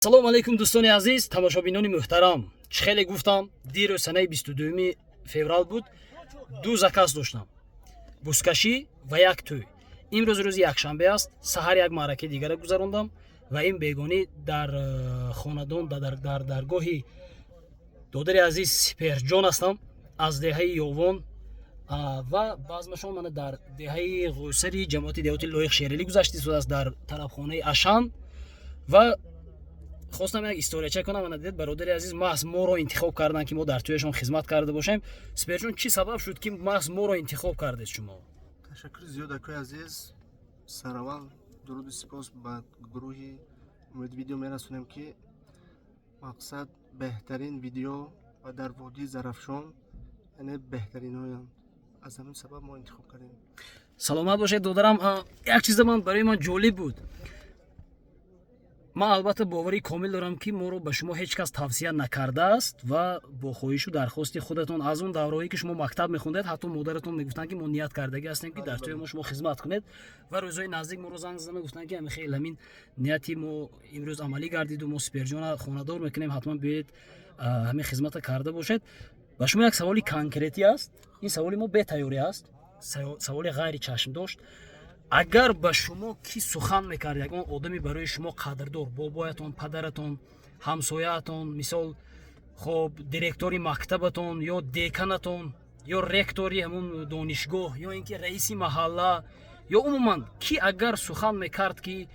Салому алайкум, дӯстони азиз, тамошобинони муҳтарам. Чӣ хеле гуфтам, дирӯз, санаи 22 феврал буд, ду заказ доштам: бузкашӣ ва як тӯй. Имрӯз рӯзи якшанбе аст. Саҳар як маъракаи дигара гузарондам ва ин бегонӣ дар хонадон, дар даргоҳи додари азиз Сиперҷон ҳастам аз деҳаи Ёвон ва базмашон мана дар деҳаи Ғӯсари ҷамоати деҳоти Лоиқ Шералӣ гузашта истодааст, дар тарабхонаи Ашан. Ва хостам як историяча кунам. Ана дидед, бародари азиз маҳз моро интихоб карданд, ки мо дар тӯяшон хизмат карда бошем. Сиперҷон, чӣ сабаб шуд, ки маҳз моро интихоб кардед шумо? Ташаккури зиёд, акои азиз. Сараввал дуруду сипос ба гурӯҳи Умед Видео мерасонем, ки мақсад беҳтарин видео ва дар водии Зарафшон, яъне беҳтаринҳоянд. Аз ҳамин сабаб мо интихоб кардем. Саломат бошед, додарам. Як чиза ман барои ман ҷолиб буд. Ман албатта боварии комил дорам, ки моро ба шумо ҳеҷ кас тавсия накардааст ва бо хоҳишу дархости худатон, аз он давраҳое ки шумо мактаб мехондед, ҳатто модаратон мегуфтанд, ки мо ният кардагӣ ҳастем, ки дар тӯи мо шумо хизмат кунед. Ва рӯзҳои наздик моро занг зада мегуфтанд, ки ҳамин хел ҳамин нияти мо имрӯз амалӣ гардиду мо Сиперҷона хонадор мекунем, ҳатман биёед, ҳамин хизмата карда бошед. Ба шумо як саволи конкретӣ аст. Ин саволи мо бетайёрӣ аст, саволи ғайри чашмдошт. Агар ба шумо кӣ сухан мекард, ягон одаме барои шумо қадрдор, бобоятон, падаратон, ҳамсояатон, мисол, хоб, директори мактабатон ё деканатон ё ректори ҳамун донишгоҳ ё ин ки раиси маҳалла ё умуман кӣ агар сухан мекард, ки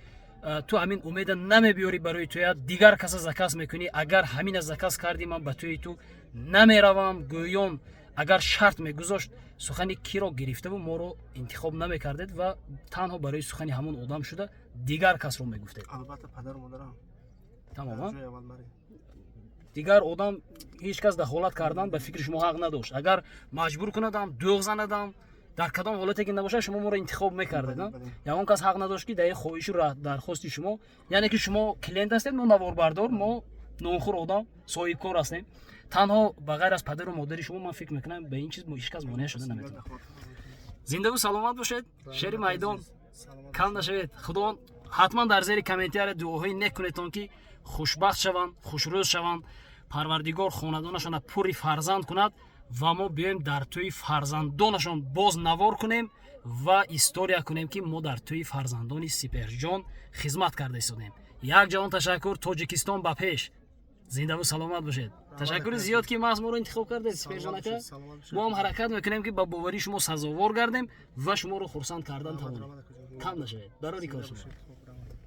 ту ҳамин Умеда намебиёрӣ, барои туя дигар каса заказ мекунӣ, агар ҳамина заказ кардӣ, ман ба тӯи ту намеравам, гӯён агар шарт мегузошт, сухани киро гирифтаву моро интихоб намекардед ва танҳо барои сухани ҳамон одам шуда дигар касро мегуфтед? Албатта, падару модарам. Тамом. Ҷои аввал маре. Дигар одам, ҳеҷ кас дахолат кардан ба фикри шумо ҳақ надошт. Агар маҷбур кунадам, дӯғ занадам, дар кадом ҳолате ки набошад, шумо моро интихоб мекардед? Бале, бале. Ягон кас ҳақ надошт, ки дар ин хоҳишу дархости шумо, яъне ки шумо клиент ҳастед, мо наворбардор, мо нонхӯр одам, соҳибкор ҳастем. Танҳо ба ғайр аз падару модари шумо, ман фикр мекунам, ба ин чиз ҳеҷ кас монеа шуда наметавонад. Зиндаву саломат бошед, шери майдон, кам нашавед. Худованд ҳатман дар зери комментария дуоҳои нек кунедтон, ки хушбахт шаванд, хушрӯз шаванд, Парвардигор хонадонашона пурри фарзанд кунад ва мо биёем, дар тӯи фарзандонашон боз навор кунем ва история кунем, ки мо дар тӯи фарзандони Сиперҷон хизмат карда истодем. Як ҷаҳон ташаккур. Тоҷикистон ба пеш! Зиндаву саломат бошед. Ташаккури зиёд, ки маҳз моро интихоб кардед, Сиперҷон ака. Мо ҳам ҳаракат мекунем, ки ба боварии шумо сазовор гардем ва шуморо хурсанд кардан тавонем. Кам нашавед, барори кор шумо.